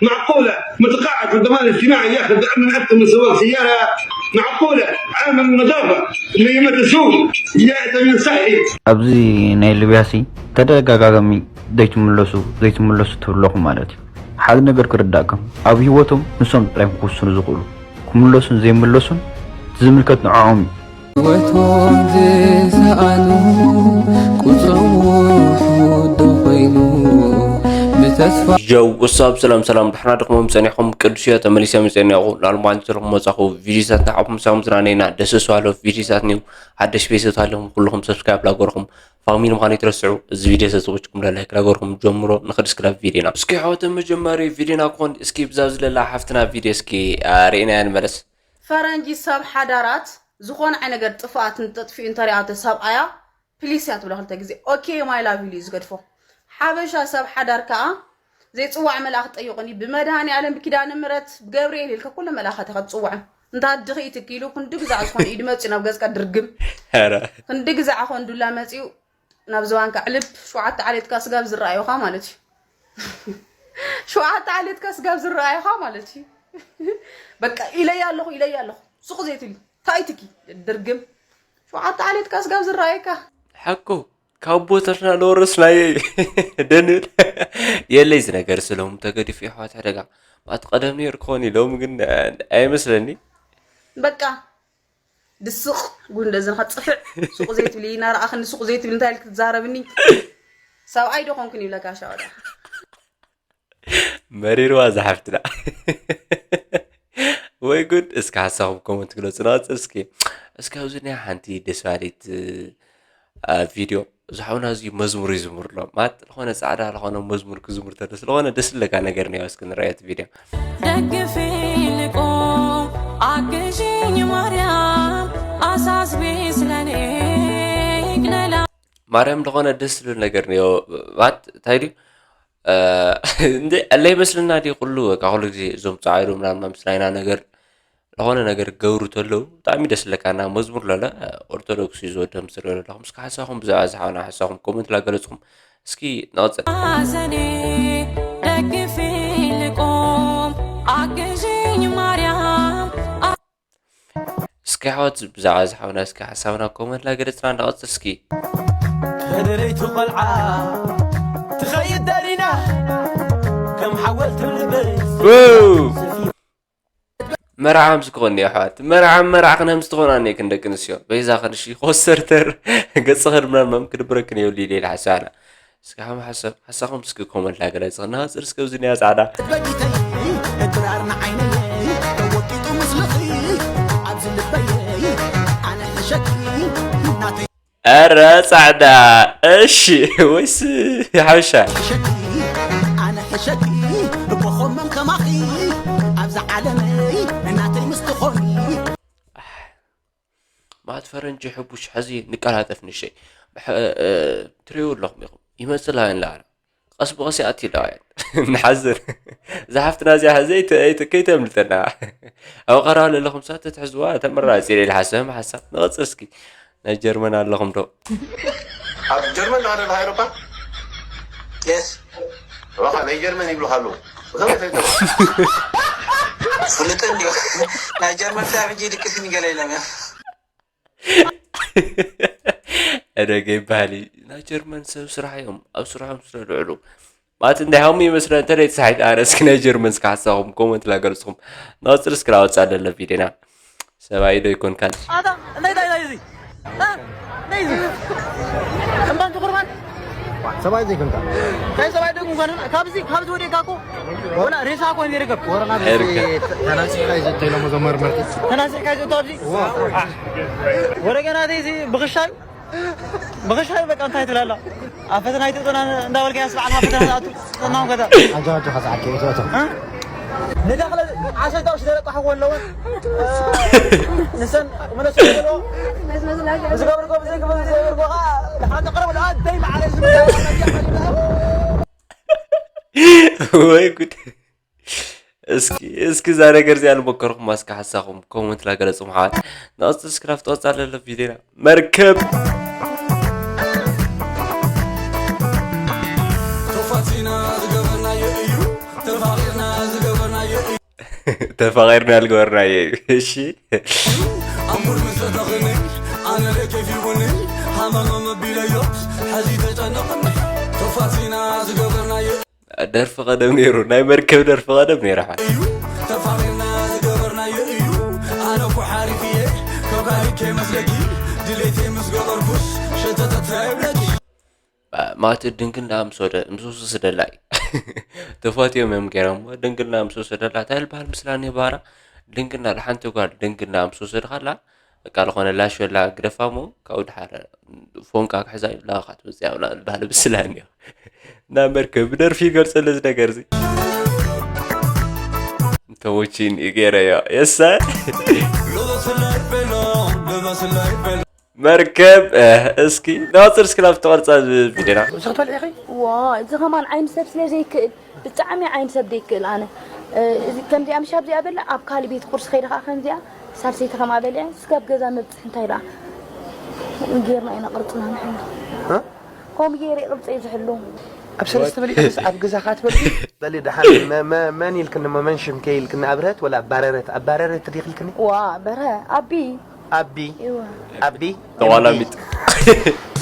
معقولة متقاعد في الضمان الاجتماعي ياخذ أمن أكثر من سواق سيارة؟ معقولة عامل نظافة اللي يمد السوق يأتي من صحي؟ ኣብዚ ናይ ሊብያሲ ተደጋጋሚ ዘይትምለሱ ዘይትምለሱ ትብለኹም ማለት እዩ። ሓደ ነገር ክርዳእኩም፣ ኣብ ህይወቶም ንሶም ጥራዮም ክውስኑ ዝኽእሉ፣ ክምለሱን ዘይምለሱን ዝምልከት ንዕኦም እዩ። ህይወቶም ዝሰኣኑ ቁፅሮም ውሑድ ዶ ኮይኑ ብተስፋ ጀው ውሳብ ሰላም ሰላም ድሕና ድኹም ጸኒሕኩም ቅዱስ እዮ ተመሊሰ ምጸኒኹ ላልማን ዝርኹም መጻኹ ቪዲዮታት ንዓኹም ሳም ዝናነይና ደስ ዝባሃሉ ቪዲዮታት ኒው ሓደሽ ቤተሰብ ኣለኹም ኩልኹም ሰብስክራይብ ላገርኹም ፋሚሊ ምዃኑ ይትረስዑ እዚ ቪዲዮ ተዝውጭኩም ለላይክ ላገርኹም ጀምሮ ንኽድ ስክራብ ቪዲዮና እስኪ ሕወተ መጀመሪ ቪዲዮና ክኾን እስኪ ብዛብ ዝለላ ሓፍትና ቪዲዮ እስኪ ርኢናያ ንመለስ ፈረንጂ ሰብ ሓዳራት ዝኾነ ዓይነት ነገር ጥፍኣት ንተጥፊኡ እንተሪኣቶ ሰብኣያ ፕሊስ እያ ትብሎ ክልተ ግዜ okay my love ኢሉ እዩ ዝገድፎ ሓበሻ ሰብ ሓዳር ከዓ ዘይፅዋዕ መልኣኽ ጠይቁኒ ብመድሃኒ ኣለም ብኪዳነ ምረት ብገብርኤል ኢልካ ኩለ መልኣኻት ኢኻ ትፅውዖም እንታ ድኺ ትኪሉ ክንዲ ግዛዕ ዝኾነ ኢዱ መፅኡ ናብ ገፅካ ድርግም ኧረ ክንዲ ግዛዕ ኾን ዱላ መፅኡ ናብ ዝባንካ ዕልብ ሸውዓተ ዓሌትካ ስጋብ ዝረኣዩኻ ማለት እዩ ሸውዓተ ዓሌትካ ስጋብ ዝረኣዩኻ ማለት እዩ በቃ ኢለያ ኣለኹ ኢለያ ኣለኹ ሱቕ ዘይትብል እንታይ ትኪ ድርግም ሸውዓተ ዓሌትካ ስጋብ ዝረኣየካ ሓቁ ካብ ቦተርና ለወረስናዮ እዩ ደንብል የለይ ዝነገር ስሎም ተገዲፉ የሕዋት ዕደጋ ማት ቀደም ነይሩ ክኾን ኢሎም ግን ኣይመስለኒ በቃ ድስቕ ጉንደ ዝንኻ ፅፍዕ ሱቕ ዘይትብሊ ናርኣኽኒ ሱቕ ዘይትብል እንታይ ኢልክ ትዛረብኒ ሰብኣይ ዶ ኮንኩን ይብለካ ሻወዳ መሪርዋ ዝሓፍትና ወይ ጉድ እስኪ ሓሳኹም ኮመንት ግለፁ ናፅር እስኪ እስኪ ኣብዚ ናይ ሓንቲ ደስ ባሊት ቪድዮ ዝሓውና እዚ መዝሙር ይዝምር ኣሎ ማለት ዝኾነ ፃዕዳ ዝኾነ መዝሙር ክዝምር ተሎ ስለኾነ ደስ ለካ ነገር ነዮ እስኪ ንረኣየት ቪድዮ ደግፊ ልቆም ኣግዥኝ ማርያም ኣሳስቢ ስለኔ ይቅለላ ማርያም ዝኾነ ደስ ዝብል ነገር ነዮ ባት እንታይ ድዩ እንደ ኣለይ መስልና ድዩ ኩሉ በቃ ኩሉ ግዜ እዞም ፃዓዱ ምናምን ምስላይና ነገር ዝኾነ ነገር ክገብሩ ተለዉ ብጣዕሚ ደስ ለካና መዝሙር ለለ ኦርቶዶክስ እዩ ዝወደም ስሪኦ ዘለኹም እስኪ ሓሳኹም ብዛዕባ ዝሓውና ሓሳኹም ኮመንት ላገለፅኹም እስኪ ንቐፅል ዘኔ ደግፊ ልቆም ኣግዥኝ ማርያም እስኪ ኣሕዋት ብዛዕባ ዝሓውና እስኪ ሓሳብና ኮመንት ላገለፅና ንቐፅል እስኪ ከደረይቲ ቆልዓ ትኸይድ ደሊና ከም ሓወልቲ ልበይ መርዓ ምስ ክኾን እዩ ኣሕዋት መርዓ መርዓ ክነ ምስ ትኾና እኔ ክንደቂ ኣንስትዮ በይዛ ኸንሺ ኮሰርተር ገጽ ኸድምና መም ክድብረክን የብሉ ኢለ ሓሳና እስኪ ሓም ሓሳብ ሓሳኹም እስኪ ኮመንት ላገለ ዝኽና ጽር እስከ ኣብዚ ኒያ ጻዕዳ በጊተይ እድራር ንዓይነይ ተወቂጡ ምስልኺ ኣብዚ ልበይ ኣነ ሕሸኪ ናተይ ኧረ ጻዕዳ እሺ ወይስ ሓበሻ ሕሸኪ ኣነ ሕሸኪ እኮ ኾመን ከማኺ ኣብዛ ዓለመይ እናተይ ምስ ትኾኒ ማት ፈረንጂ ሕቡሽ ሕዚ ንቀላጠፍ ንሸይ ትሪኡ ኣለኹም ኢኹም ይመፅእ ላይን ላዕላ ቀስ ብቐስ ይኣቲ ላውያን ንሓዝር እዛ ሓፍትና እዚኣ ሕዚ ከይተምልጠና ኣብ ቀረባ ለለኹም ሰባት ተትሕዝዋ ተመራፂ ኢለ ሓሳብ ሓሳብ ንቐፅል እስኪ ናይ ጀርመን ኣለኹም ዶ ኣብ ጀርመን ዶ ኣለኻ ኤሮፓ የስ ረኻ ናይ ጀርመን ይብሉኻ ኣለዉ ብኸመይ ፈይቶ ፍልጥ እንዲዮ ናይ ጀርመን ሰብ ሕጂ ድቅስ ንገለ ኢሎም እዮም ዕደገ ይበሃል እዩ ናይ ጀርመን ሰብ ስራሕ እዮም ኣብ ስርሖም ስለ ልዕሉ ማለት እንታይ ሃሙ ይመስለ እንተ ደይ ተሳሒት ኣነ እስኪ ናይ ጀርመን እስኪ ሓሳኹም ኮመንት ላገልጽኹም ናውፅር እስኪ ላወፅኣ ደለ ቪድዮና ሰብኣይ ዶ ይኮንካን ኣታ እንታይ እንታይ እንታይ እዚ እንታይ እዚ እምባንቲ ቁርባን ሰብኣይ ዘይኮንካ ናይ ሰብኣይ ዶ ይኮንካ ካብዚ ካብዚ ወዲእካ እኮ ወላ ሬሳ እኮ ዘይረከብ ተናሲሕካ ይዘቶ ኢሎም እዞም መርመርቲ ተናሲሕካ ይዘቶ ኣብዚ ወረገናተይ እዚ ብኽሻይ ብኽሻይ በቃ እንታይ ትላላ ኣብ ፈተና ኣይትእቶና እንዳበልካ ያስ በዓል ፈተና ትኣቱ ተናው ከታ ኣጆኻ ኣጆኻ ሰዓት ከይእትወቶ ንዳኽለ ዓሰርተ ውሽ ደረቅ ሓጎ ኣለወን ንሰን መለስ ዝገብርጎ ብዘይግብር ዘይብርጎ ከዓ ንሓንቲ ቅረብ ለኣደይ ማዕረ ዝምዳ ወይ ጉድ እስኪ እስኪ እዛ ነገር እዚኣ ልሞከርኩም እስኪ ሓሳኹም ኮመንት ላገለፅኹም ሓዋት ንቐፅል እስኪ ናፍቲ ቀፃል ዘሎ ቪድዮና መርከብ ተፋቲና ዝገበርናዮ እዩ ተፋቂርና ተፋቒርና ያልገበርናዮ እዩ። እሺ። ኣንቡር ምስ ተተኽኒ ኣነ ለኬፍ ይቡኒ ሃመመ መቢለዮ ሕዚ ተጨነቕኒ ተፋቲና ዝገበርናዮ ደርፊ ቀደም ነይሩ፣ ናይ መርከብ ደርፊ ቀደም ነይሩ። ሓ- እዩ ተፋቒርና ዝገበርናዮ እዩ ኣነ እኮ ሓሪፍ እየ ካብ ካልእ ከይመስለኪ ድሌት ምስ ገበርኩስ ሸተተት ይብለኪ ማት ድንግልና ምስ ወደ ምስ ወስደላ እዩ። ተፋትዮም እዮም ገይሮም ድንግልና ምስ ወሰደላ እንታይ ዝበሃል ምስላ ነበራ። ድንግልና ሓንቲ ጓል ድንግልና ምስ ወሰድካላ በቃ ዝኾነ ላሽ በላ ግደፋ እሞ ካብኡ ድሓር ፎንቃ ክሕዛ እዩ ላኻ ትመፅእ ኣብላ ዝበሃል ምስላ እኒኦ። እና መርከብ ብደርፊ ይገልፀሉ እዚ ነገር እዚ። ተወቺን ይገይረዮ የሰ መርከብ እ፣ እስኪ ናፅር እስኪ ናብ ተቐርፃ ቪድዮና። ዋ፣ እዚ ከማን ዓይኒ ሰብ ስለ ዘይክእል፣ ብጣዕሚ ዓይኒ ሰብ ዘይክእል ኣነ። እ፣ እዚ ከምዚኣ ምሽ ኣብዚኣ በላ፣ ኣብ ካልእ ቤት ቁርሲ ከይደ ከዓ ከምዚኣ ሳልሰይቲ ከምኣ በሊዐ፣ ስጋብ ገዛ መብፅሒ እንታይ ደኣ ጌርና ኢና ቅርፅና ንሕና። እ? ከምኡ ገይረ ቅርፀይ ዝሕሉ። ኣብ ሰለስተ በሊዕክስ ኣብ ገዛኻ ትበልዒ? በሊ ደሓን መ-፣ መ-፣ መን ኢልክኒ እሞ መን ሽምከ ኢልክኒ ኣብርሀት ወላ ኣባረረት? ኣባረረት ዲኺ ኢልክኒ? ዋ፣ በርሀ፣ ኣቢ። ኣቢ። እወ። ኣቢ። ተዋላሚት።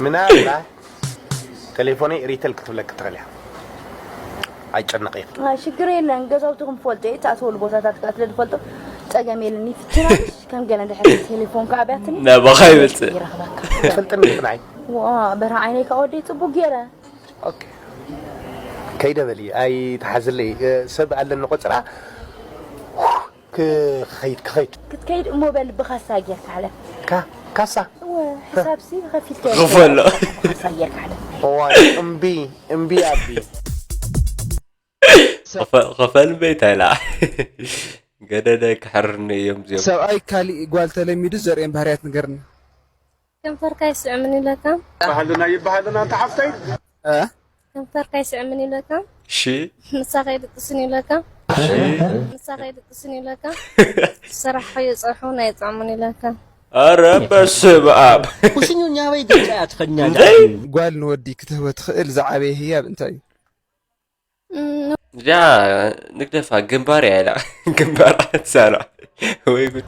ምናልባት ቴሌፎነይ ሪተል ክትብለክ ትኽእል እያ። ኣይጨነቕ ኢኺ። ኣይ፣ ሽግር የለን። ገዛውትኹም ክፈልጦ እየ። እትኣትወሉ ቦታታት ከኣ ስለ ዝፈልጦ ጸገም የለን። ይፍትናልሽ ከም ገለ እንድሕር ቴሌፎንካ ኣብያትኒ ናባኻ ይመጽእ። ይረኽበካ። ትፈልጥኒ ኢኺ ንዓይ። ዋ፣ በርሀ ዓይነይ ከኣ ወደይ ጽቡቕ ገይረ። ኦኬ። ከይደ በሊ፣ ኣይትሓዝለይ። እ፣ ሰብ ኣለኒ ቆጽራ። ክኸይድ፣ ክኸይድ። ክትከይድ እሞ በል ብኻሳ ጌርካ ሕለፍ። ካ-፣ ካሳ? እወ፣ ሕሳብሲ ከፊልካ ክፈሎ። ብኻሳ ጌርካ ሕለፍ። እዋይ፣ እምቢ፣ እምቢ ኣቢ። ክፈ-፣ ክፈል በይታ ኢላ። ገደደ ክሕርኒ እዮም እዚኦም። ሰብኣይ ካሊእ ጓል ተለሚዱ ዘርእየን ባህርያት ንገርኒ። ከንፈርካ ይስዕምን ይብለካ። ይበሃልና፣ ይበሃልና፣ ኣንታ ሓፍተይ። እ? ከንፈርካ ይስዕምን ይብለካ። እሺ። ንሳ ከይድቅስን ይብለካ። እሺ። ንሳ ከይድቅስን ይብለካ። ዝሰራሕካዮ ጸብሒ እውን ኣይጥዕሙን ይብለካ። ኧረ በስመ ኣብ። ኩሽኙ እኛ በይ ድምፃ እያ ትኸኛ እንዴ? ጓል ንወዲ ክትህቦ ትኽእል ዝዓበየ ህያብ እንታይ እዩ? እም፣ እዚኣ ንግደፋ ግንባር እያ ኢላ። ግንባር ኣትሳራ። ወይ ጉድ።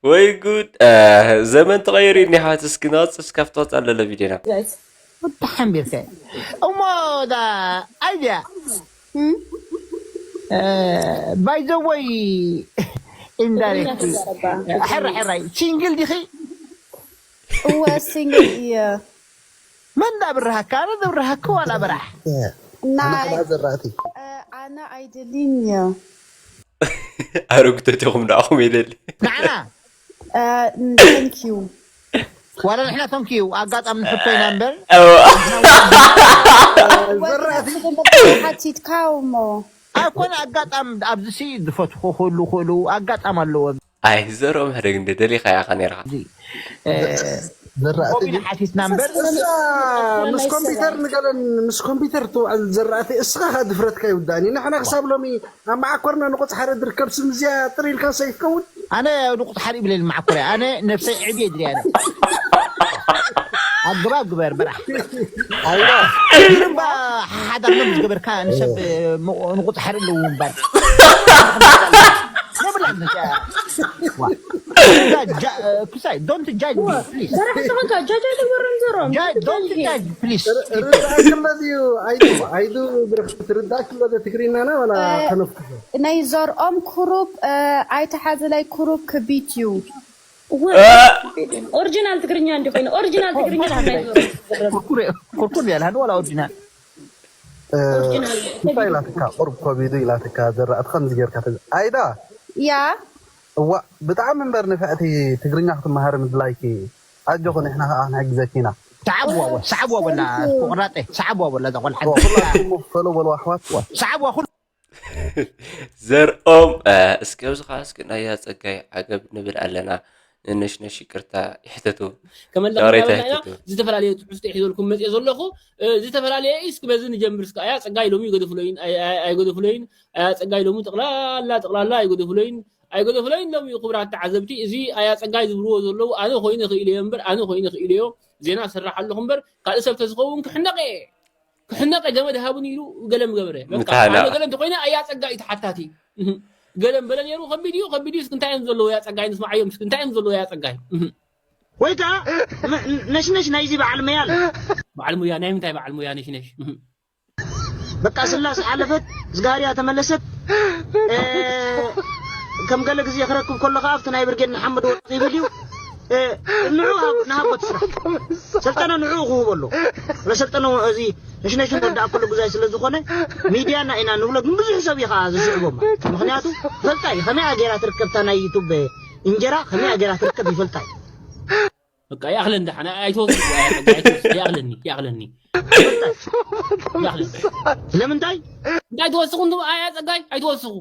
ወይ ጉድ። እ፣ ዘመን ተቐይሩ እኒሓት። እስኪ ናወፅ እስካብ ትወፅእ ኣለለ ቪድዮና። ወዲ ሓንቢርከ። እሞ ዳ ኣይድያ። እም? እ፣ by the way፣ ኢንዳይሬክት። ሕራይ፣ ሕራይ። ሲንግል ዲኺ? እወ፣ ሲንግል እየ። መን ዳ ብርሃካ? ኣነ ዳ ብርሃካ ዋላ በራሕ? ናይ ኣነ ዘራእቲ። እ፣ ኣነ ኣይደልን እየ። ኣረጉቶት ኢኹም ንዓኹም የደሊ። ንዓና? እ፣ thank you። ዋላ ንሕና thank you። ኣጋጣሚ ንሕቶ ኢና እምበር። እዋ። ዘራእቲ። ሓቲትካ እሞ። ኣይኮነ ኣጋጣሚ ኣብዚ ሲ ዝፈትኹ ክህሉ ክህሉ ኣጋጣሚ ኣለዎ። ኣይ ዘርኦም ሕደግ እንደ ደሊኻ ኢኻ ነይርኻ። እዚ፣ እ፣ ዘራእቲ ኮፒ ድዩ? ሓቲትና እምበር። እሳ ምስ ኮምፒውተር ንገለን ምስ ኮምፒውተር ትውዕል ዘራእቲ እስኻ ኸ ድፍረትካ ይውዳእኒ። ንሕና ክሳብ ሎሚ ኣብ መዓኮርና ንቑጽ ሓረ ድርከብ ስም እዚኣ ጥር ኢልካ ሰይፍ ከውን። ኣነ ንቑጽ ሓረ ይብለኒ መዓኮርያ። ኣነ ነብሰይ ዕብየ ድልያ ኣነ። ኣገባብ ግበር በራሕ። ኣይዋ። እምባ ሓዳርና ምስ ገበርካ ንሰብ እ፣ ም-፣ ንቑጽ ሓረ ኣለዎ እምበር። የብላን። ዋ። ጃ-፣ እ፣ ክሳይ፣ don't judge me, please. ሰራሕ ተኾንካ፣ ጃጅ ኣይትግበሮም ዘሮም። ጃ-፣ don't judge, please. ር-፣ ርዳእክሎ ድዩ? ኣይዱ፣ ኣይዱ ብርኽ-፣ ርዳእክሎ ዶ ትግርኛና ዋላ እ፣ ከነፍክሶ? ናይ ዘርኦም ክሩብ፣ እ፣ ኣይተሓዝለይ ክሩብ ክቢት እዩ። እወ፣ እ! ኦሪጂናል ትግርኛ እንዲ ኮይኑ፣ ኦሪጂናል ትግርኛ ናይ ዘርኦም ዝዝረብ። ኩርኩር፣ ኩርኩር ያለ፣ ዋላ ኦሪጂናል። እ፣ ኦሪጂናል። እንታይ ኢላትካ? ቁሩብ ከቢዱ ኢላትካ ዘራእቲ ከምዚ ጌርካ ተዝ-፣ ኣይዳ? ያ። እዋ፣ ብጣዕሚ እምበር ንፍዕቲ ትግርኛ ክትመሃሪ ምድላይኪ። ኣጆኹ፣ ንሕና ከኣ ክንሕግዘኪ ኢና። ሰዓብዋ፣ ሰዓብዋ በላ፣ ቆራጤ፣ ሰዓብዋ በላ፣ እዛ ቆልዓ። ኩላትኩም ፈሎ በሉ ኣሕዋት። ሰዓብዋ ኩሉ። ዘርኦም፣ እ፣ እስኪ ኣብዚ ኸዓ እስኪ ናያ ጸጋይ ዓገብ ንብል ኣለና። ንነሽነሽ ይቅርታ ይሕተቱ። ከመልኽ ዳሬታ እናበልና ኢና ይሕተቱ። ዝተፈላለየ ትሕዝቶ ሒዘልኩም መፅየ ዘለኹ። እ፣ ዝተፈላለየ እስኪ በዚ ንጀምር እስኪ። ኣያ ፀጋይ ሎሚ ይገደፍሎይን፣ ኣይ-፣ ኣይ-፣ ኣይገደፍሎይን። ኣያ ፀጋይ ሎሚ ጠቕላላ፣ ጠቕላላ ኣይገደፍሎይን፣ ኣይገደፍሎይን ሎሚ። ክቡራት ተዓዘብቲ፣ እዚ ኣያ ፀጋይ ዝብልዎ ዘለዉ ኣነ ኮይነ ክኢለዮ እምበር፣ ኣነ ኮይነ ክኢለዮ። ዜና እሰርሕ ኣለኹ እምበር፣ ካልእ ሰብ ተዝኸውን ክሕነቕ እየ። ክሕነቀ ገመድ ሃቡን ኢሉ ገለም ገበረ። በቃ ምትሃና። ኣነ ገለ እንተኮይነ ኣያ ጸጋይ ተሓታቲ። እህ። ገለም በለ ነይሩ። ከቢድ እዩ፣ ከቢድ እዩ። እስኪ እንታይ እዮም ዘለዎ ያ ጸጋይ? ንስማዓዮም እስኪ እንታይ እዮም ዘለዎ ያ ጸጋይ? እህ። ወይ ከዓ መ- ነሽነሽ ናይዚ በዓል መያ ኣሎ። በዓል ሙያ ናይ ምንታይ በዓል ሙያ ነሽነሽ? እህ። በቃ ስላስ ሓለፈት፣ ዝጋርያ ተመለሰት። እ፣ ከም ገለ ግዜ ክረክብ ከሎ ከዓ ኣብቲ ናይ ብርጌድ ንሓመድ ወጥ ይብል እዩ። እ፣ ንዑ ሃብ- ንሃቦ እቲ ስራሕ። ሰልጠነ ንዑ ክህቦ ኣሎ። ሰልጠነ እዚ ነሽነሽን ወዲ ኣኮሎ ጉዛይ ስለ ዝኾነ ሚድያና ኢና ንብሎ፣ ግን ብዙሕ ሰብ እዩ ከዓ ዝስዕቦም። ምክንያቱ ይፈልጣ እዩ። ከመይ ገይራ ትርከብታ ናይ ዩቱብ እንጀራ ከመይ ገይራ ትርከብ ይፈልጣ እዩ። በቃ ይኣኽለኒ ደሓን ኣይትወስኹ ኣይኣኽለኒ ይኣኽለኒ ይኣኽለኒ ይኣኽለኒ። ስለምንታይ እንታይ ትወስኹ እንዶ ኣያ ጸጋይ ኣይትወስኹ።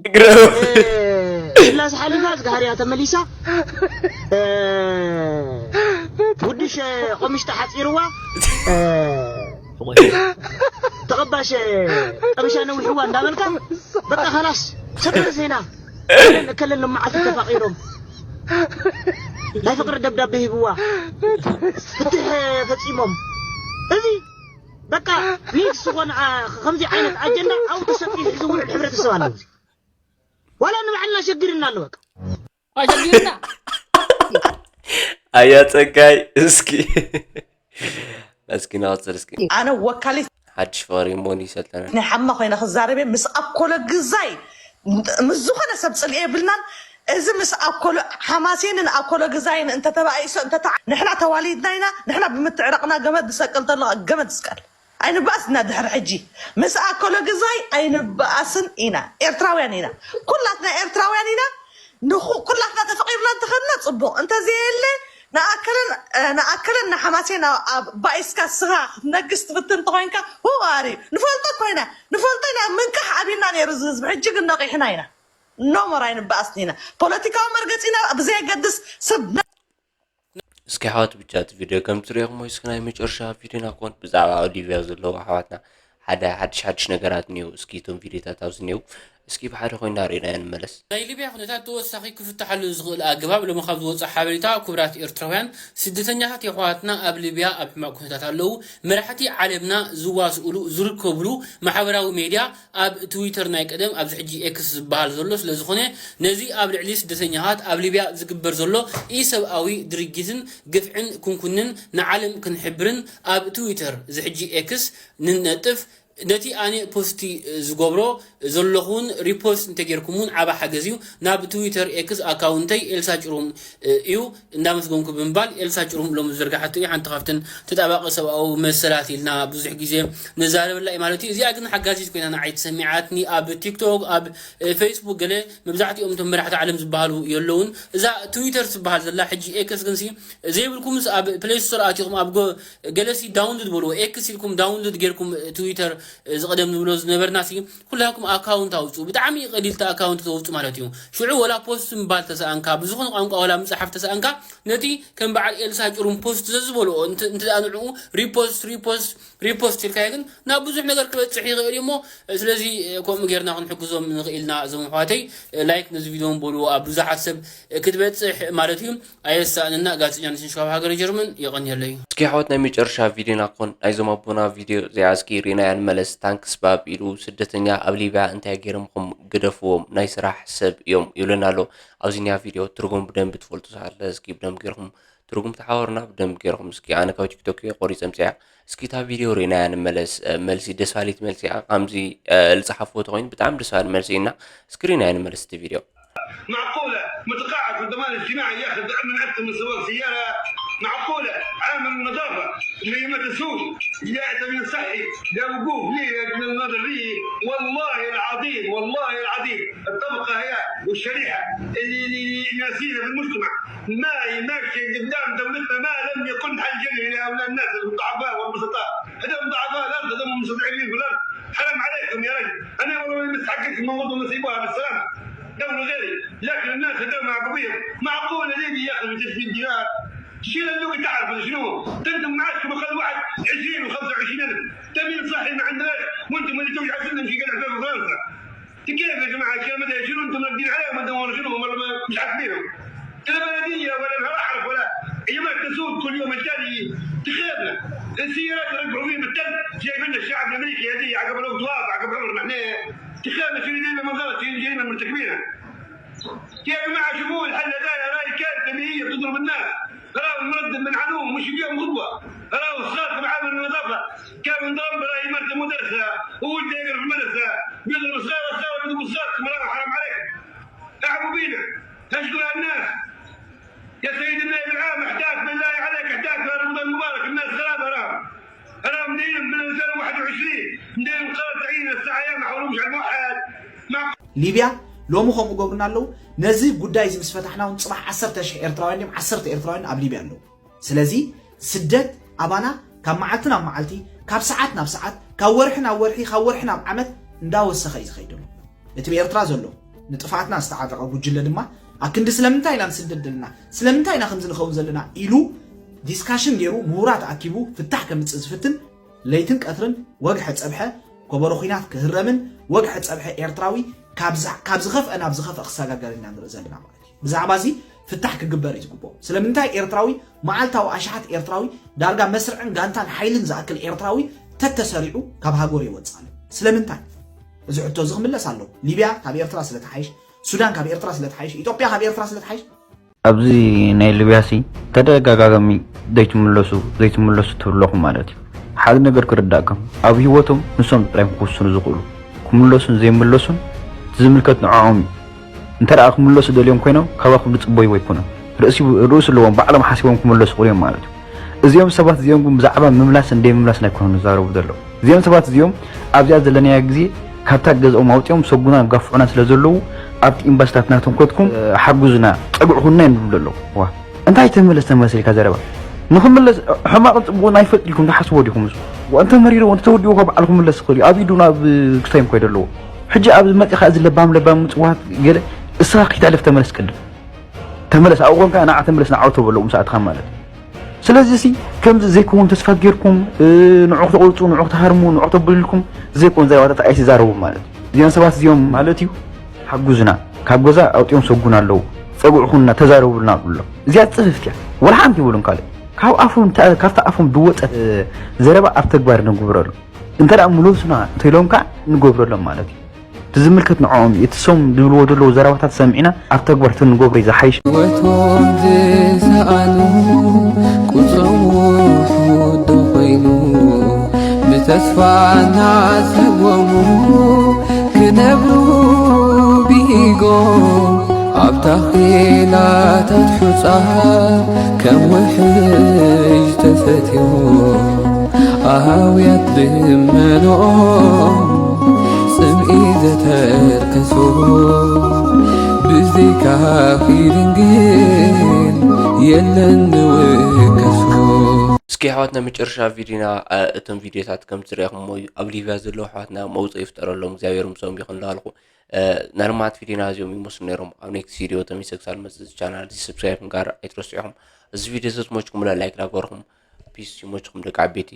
ስላስ ሓሊፋ ዝጋህርያ ተመሊሳ። እ፣ ውድሽ ቆምሽ ተሓጺርዋ። እ፣ ተቐባሽ ቀምሻ ነዊሕዋ እንዳበልካ በቃ ኸላስ ሰበረ ዜና። እከለን እከለን ሎም መዓልቲ ተፋቒሮም ናይ ፍቕሪ ደብዳቤ ሂብዋ ፍትሕ ፈጺሞም። እዚ በቃ ኒት ዝኾነ ኣ- ከምዚ ዓይነት ኣጀንዳ ኣብኡ ተሰጢሑ ዝውዕል ሕብረተሰብ ኣሎ። እዚ ዋላ ንባዕልና ሸግርና ኣሎ። በቃ ኣሸጊርና ኣያ ጸጋይ እስኪ እስኪ ናወፅር እስኪ ኣነ ወካሊት ሓድሽ ፍቕሪ ሞኒ ሰልጠነ ናይ ሓማ ኮይነ ክዛረብ እየ። ምስ ኣኮሎ ግዛይ ምስ ዝኾነ ሰብ ፅልኢ የብልናን። እዚ ምስ ኣኮሎ ሓማሴንን ኣኮሎ ግዛይን እንተተባኢሶ እንተተዓ ንሕና ተዋሊድና ኢና። ንሕና ብምትዕራቕና ገመድ ዝሰቅል ተሎ ገመድ ዝስቀል ኣይንበኣስ ኢና። ድሕሪ ሕጂ ምስ ኣኮሎ ግዛይ ኣይንበኣስን ኢና። ኤርትራውያን ኢና። ኩላትና ኤርትራውያን ኢና። ንኹ ኩላትና ተፈቒርና እንተኸድና ጽቡቕ እንተዘየለ ንኣከለን ንኣከለን ንሓማሴን ኣብ ባኢስካ ስኻ ክትነግስ ትፍትን እንተኾይንካ ሁዋሪ ንፈልጦ ኮይና ንፈልጦ ኢና ምንቃሕ ኣቢና ነይሩ እዚ ህዝቢ ሕጂ ግን ነቒሕና ኢና። ኖሞር ኣይንበኣስን ኢና። ፖለቲካዊ መርገፂና ብዘየገድስ ስብ እስኪ ኣሕዋት ብቻ እቲ ቪድዮ ከም ትሪእኹም ወይ እስኪ ናይ መጨረሻ ቪድዮና ኮን ብዛዕባ ኣብ ሊብያ ዘለዉ ኣሕዋትና ሓደ ሓድሽ ሓድሽ ነገራት እኒው እስኪ እቶም ቪድዮታት ኣብዚ እኒው እስኪ ብሓደ ኮይና ርኢናዮ ንመለስ ናይ ሊብያ ኩነታት ተወሳኺ ክፍትሓሉ ዝኽእል ኣገባብ ሎሚ ካብ ዝወፅእ ሓበሬታ ክቡራት ኤርትራውያን ስደተኛታት የሕዋትና ኣብ ሊብያ ኣብ ሕማቕ ኩነታት ኣለዉ መራሕቲ ዓለምና ዝዋስእሉ ዝርከብሉ ማሕበራዊ ሜድያ ኣብ ትዊተር ናይ ቀደም ኣብዚ ሕጂ ኤክስ ዝበሃል ዘሎ ስለ ዝኾነ ነዚ ኣብ ልዕሊ ስደተኛታት ኣብ ሊብያ ዝግበር ዘሎ ኢሰብኣዊ ድርጊትን ግፍዕን ክንኩንን ንዓለም ክንሕብርን ኣብ ትዊተር እዚ ሕጂ ኤክስ ንነጥፍ ነቲ ኣነ ፖስቲ ዝገብሮ ዘለኹን ሪፖስት እንተጌርኩም እውን ዓባ ሓገዝ እዩ ናብ ትዊተር ኤክስ ኣካውንተይ ኤልሳ ጭሩም እዩ እንዳመስገንኩ ብምባል ኤልሳ ጭሩም ሎም ዝዘርጋሓቶ እዩ ሓንቲ ካብተን ተጣባቂ ሰብኣዊ መሰላት ኢልና ብዙሕ ግዜ ንዛረበላ እዩ ማለት እዩ እዚኣ ግን ሓጋዚት ኮይና ንዓይ ተሰሚዓትኒ ኣብ ቲክቶክ ኣብ ፌስቡክ ገለ መብዛሕትኦም እቶም መራሕቲ ዓለም ዝበሃሉ የለውን እዛ ትዊተር ዝበሃል ዘላ ሕጂ ኤክስ ግንሲ ዘይብልኩምስ ኣብ ፕሌይ ስቶር ኣቲኹም ኣብ ገለሲ ዳውንሎድ በልዎ ኤክስ ኢልኩም ዳውንሎድ ጌርኩም ትዊተር ዝቀደም ንብሎ ዝነበርና ሲ ኩላኩም ኣካውንት ኣውፁ ብጣዕሚ ቀሊልቲ ኣካውንት ተውፁ ማለት እዩ ሽዑ ወላ ፖስት ምባል ተሰኣንካ ብዝኾነ ቋንቋ ወላ ምፅሓፍ ተሰኣንካ ነቲ ከም በዓል ኤልሳ ጭሩም ፖስት ዘዝበልኦ እንተ ንዕኡ ሪፖስት ሪፖስት ሪፖስት ኢልካዮ ግን ናብ ብዙሕ ነገር ክበፅሕ ይኽእል እዩ እሞ ስለዚ ከምኡ ጌርና ክንሕግዞም ንኽእል ኢና እዞም ኣሕዋተይ ላይክ ነዚ ቪድዮ በልዎ ኣብ ብዙሓት ሰብ ክትበፅሕ ማለት እዩ ኣየሳእንና ጋዜጠኛ ንስንሽካብ ሃገረ ጀርመን የቐንየለይ እስኪ ኣሕዋት ናይ መጨረሻ ቪድዮና ክኾን ናይዞም ኣቦና ቪድዮ እዚኣ እስኪ ሪናያ ንመለስ ታንክስ ባብ ኢሉ ስደተኛ ኣብ ሊብያ እንታይ ገይሮምኹም ግደፍዎም ናይ ስራሕ ሰብ እዮም ይብለና ኣሎ ኣብዚኛ ቪድዮ ትርጉም ብደንብ ትፈልጡ ሳለ እስኪ ብደንብ ገይርኩም ትርጉም ተሓወሩና ብደንብ ገይርኩም እስኪ ኣነ ካብ ቲክቶክ እየ ቆሪፀ ምፅያ እስኪ እታ ቪድዮ ርኢናያ ንመለስ መልሲ ደስ ባሊት መልሲ እያ ከምዚ ልፀሓፍዎ ተኮይኑ ብጣዕሚ ደስ ባሊ መልሲ እና እስኪ ርኢናያ ንመለስ እቲ ቪድዮ معقولة متقاعد في الضمان الاجتماعي ياخذ من عندكم من سواق سيارة معقولة عامل النظافة اللي ما تسوش لا تأمين صحي لا وقوف لي لا نظر لي والله العظيم والله العظيم الطبقة هي والشريحة اللي اللي ناسينها في المجتمع ما يمشي قدام دولتنا ما لم يكن حل جري لهؤلاء الناس الضعفاء والبسطاء هذول ضعفاء الأرض هذول مستضعفين في الأرض حرام عليكم يا رجل أنا والله ما مستحقكم موضوع مصيبة بالسلامة دور غيري لكن الناس هذول معقوبين معقولة ليبي ياخذ في الديار شيل اللي تعرف شنو تنتم معاكم خلي واحد عشرين و خمسة وعشرين ألف تأمين صحي ما عندناش وانتم اللي توجع سنة في قلع في فرنسا كيف يا جماعة الكلام ده شنو انتم راقدين عليهم ولا شنو ولا مش عاجبينهم لا بلدية ولا نعرف ولا أيامات تسود كل يوم التاني تخيلنا السيارات يرجعوا فيه بالثلج، جايبين الشعب الامريكي هذه عقب الانفاق، عقب عمر نحن. تخيلنا شنو جايبين من غلط، شنو جايبين مرتكبينه. يا جماعه، شوفوا الحل هذا، راي كارثه مائيه بتضرب الناس. راهو المرض من عنوه مش اليوم غدوه. راهو الصاخب عامل النظافه، كان ضرب راهي مرته مدرسه، وولده يقرا في المدرسه، بيضرب صغار، صغار بيضربوا الصاخب، راهو حرام عليك. اعبوا بينا، اشكر الناس. يا سيد النائب العام، احتاج بالله عليك، احتاج في رمضان المبارك، الناس غلابه راهم. راهم دايرين من ألفين وواحد وعشرين، دايرين قرار تعيين الساعه، ما حولهمش على الموحد. ما ሊብያ ሎሚ ከምኡ ገብሩና ኣለዉ። ነዚ ጉዳይ እዚ ምስ ፈታሕና እውን ፅባሕ ዓሰርተ ሽሕ ኤርትራውያን ድዮም ዓሰርተ ኤርትራውያን ኣብ ሊብያ ኣለዉ። ስለዚ ስደት ኣባና ካብ መዓልቲ ናብ መዓልቲ፣ ካብ ሰዓት ናብ ሰዓት፣ ካብ ወርሒ ናብ ወርሒ፣ ካብ ወርሒ ናብ ዓመት እንዳወሰኸ እዩ ዝኸይድ ዘሎ። እቲ ብኤርትራ ዘሎ ንጥፍኣትና ዝተዓጠቐ ጉጅለ ድማ ኣክንዲ ስለምንታይ ኢና ንስደድ ዘለና፣ ስለምንታይ ኢና ከምዚ ንኸውን ዘለና ኢሉ ዲስካሽን ገይሩ ምሁራት ኣኪቡ ፍታሕ ከምጽእ ዝፍትን ለይትን ቀትርን ወግሐ ጸብሐ ኮበሮ ኹናት ክህረምን ወግሐ ጸብሐ ኤርትራዊ ካብ ዝ- ካብ ዝኸፍአ ናብ ዝኸፍአ ክሰጋገር ኢና ንርኢ ዘለና ማለት እዩ። ብዛዕባ እዚ ፍታሕ ክግበር እዩ ዝግብኦ። ስለምንታይ ኤርትራዊ መዓልታዊ ኣሽሓት ኤርትራዊ ዳርጋ መስርዕን ጋንታን ሓይልን ዝኣክል ኤርትራዊ ተተሰሪዑ ካብ ሃገሩ ይወጽእ ኣሎ? ስለምንታይ? እዚ ሕቶ እዚ ክምለስ ኣለዎ። ሊብያ ካብ ኤርትራ ስለ ትሓይሽ፣ ሱዳን ካብ ኤርትራ ስለ ትሓይሽ፣ ኢትዮጵያ ካብ ኤርትራ ስለ ትሓይሽ። ኣብዚ ናይ ሊብያሲ ተደጋጋሚ ዘይትምለሱ ዘይትምለሱ ትብለኹም ማለት እዩ። ሓደ ነገር ክርዳእኩም፣ ኣብ ህይወቶም ንሶም ጥራይ እዮም ክውስኑ ዝኽእሉ። ክምለሱን ዘይምለሱን እቲ ዝምልከት ንዕኦም እዩ። እንተ ደኣ ክምለሱ ደልዮም ኮይኖም ካባኹም ዝጽበይዎ ኣይኮኑን። ርእሲ ርእሲ ኣለዎም፣ ባዕሎም ሓሲቦም ክምለሱ ይኽእሉ እዮም ማለት እዩ። እዚኦም ሰባት እዚኦም ግን ብዛዕባ ምምላስን ደይምምላስን ኣይኮኑን ዝዛረቡ ዘለዉ። እዚኦም ሰባት እዚኦም ኣብዚኣ ዘለናያ ግዜ ካብታ ገዝኦም ኣውጺኦም ሰጉና ጋፍዑና ስለ ዘለዉ ኣብቲ ኤምባሲታት ናቶም ከድኩም ሓጉዙና ጸግዕኹና እዮም ዝብሉ ዘለዉ። ዋ እንታይ ተመለስ ተመለስ ኢልካ ዘረባ ንኽምለስ ሕማቕን ጽቡቕን ኣይፈልጥ ኢልኩም ትሓስቦ ዲኹም? እሱ እንተ መሪርዎ እንተ ተወዲዎ እኳ በዓል ክምለስ ይኽእል እዩ። ኣብ ኢዱ ናብ ክሳዮም ኮይደ ኣለዎ። ሕጂ ኣብዚ መጺኻ እዚ ለባም ለባም ምጽዋት ገለ እስኻ ከይትሕለፍ ተመለስ ቅድም ተመለስ ኣብኡ ኮንካ ንዓ ተመለስ ንዓ ተበለዎም ሰዓትኻ ማለት እዩ። ስለዚ ሲ ከምዚ ዘይከውን ተስፋ ጌርኩም ንዑ ክተቕርጹ ንዑ ክተሃርሙ ንዑ ክተብሉ ኢልኩም ዘይኮን ዘረባታት ኣይትዛረቡ ማለት እዩ። እዚኦም ሰባት እዚኦም ማለት እዩ ሓጉዝና ካብ ገዛ ኣውጢኦም ሰጉና ኣለዉ ጸጉዕኹና ተዛረቡልና ብሎ እዚኣ ጽፍፍት እያ። ወላ ሓንቲ ይብሉን ካልእ ካብ ኣፎም ካብቲ ኣፎም ድወጸት ዘረባ ኣብ ተግባር ንግብረሉ እንተ ደኣ ምለሱና እንተኢሎም ከዓ ንገብረሎም ማለት እዩ። እቲ ዝምልከት ንዕኦም እዩ። እቲ ሶም ዝብልዎ ዘለዉ ዘረባታት ሰሚዕና ኣብ ተግባር ተንገብሮ እዩ ዝሓይሽ። ህይወቶም ዝሰኣኑ ቁጽሮም ውሑድ ዶ ኮይኑ ብተስፋ እናጸጎሙ ክነብሩ ብሂጎም ኣብ ታኼላታት ሑጻ ከም ውሕጅ ተፈትዮም ኣሃውያት ብመንኦም ጽምኢ ዘተርከሶ ብዘይካኺ ድንግል የለን ንውከሶ። እስኪ ኣሕዋትና መጨረሻ ቪድዮና፣ እ፣ እቶም ቪድዮታት ከም ዝረኣኹምዎ እዩ። ኣብ ሊብያ ዘለዉ ኣሕዋትና መውፅኢ ይፍጠረሎም እግዚኣብሔር ምሶም ይኹን እንዳበልኩ፣ እ፣ ናይ ልምዓት ቪድዮና እዚኦም ይመስሉ ነይሮም። ኣብ ኔክስት ቪድዮ ተመልሰ ክሳብ መፅእ ቻናል እዚ ሰብስክራይብ ምግባር ኣይትረስዑ ኢኹም። እዚ ቪድዮ ተዝመችኩም ላይክ ዳገርኹም። ፒስ ይመችኩም ደቂ ዓበይቲ።